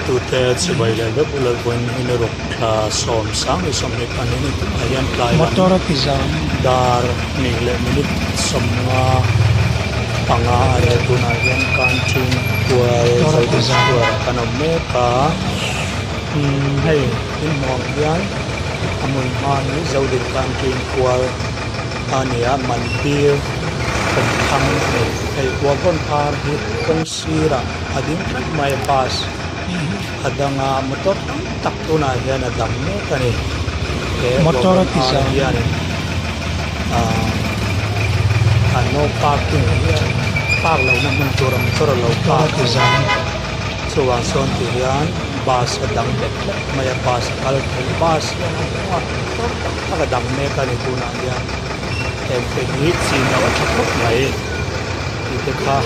Thlirtute chibai leh vek ula vawiin hun erawh thla 10 ni 22 ni tunah hian tlai lam Motor a ti zam. Dar hnih leh minute 55 a ni a, tunah hian Kanching kual Motor a ti Zodin zam. Square ah kan awm mek a, umm hei in hmuh ang hian a hmun hma hi Zodin Kanching kual a ni a, Mandir kawmthlang a ni. Hei wagon ar hi kawng sirah a ding tlat mai a bus a dang a motor tam tak tunah hian a dang mek a ni he Motor a wagon ti ar zam. hianin ahh a no parking hian park lohna hmun tura motor a lo Motor a park ti a ni zam. chuvang sawn ti hian bus a dang bet tlat mai a bus a kal thei bus hian a hnungah motor tam tak a dang mek a ni tunah hian heng te hi chin loh a tha khawp mai tih te kha.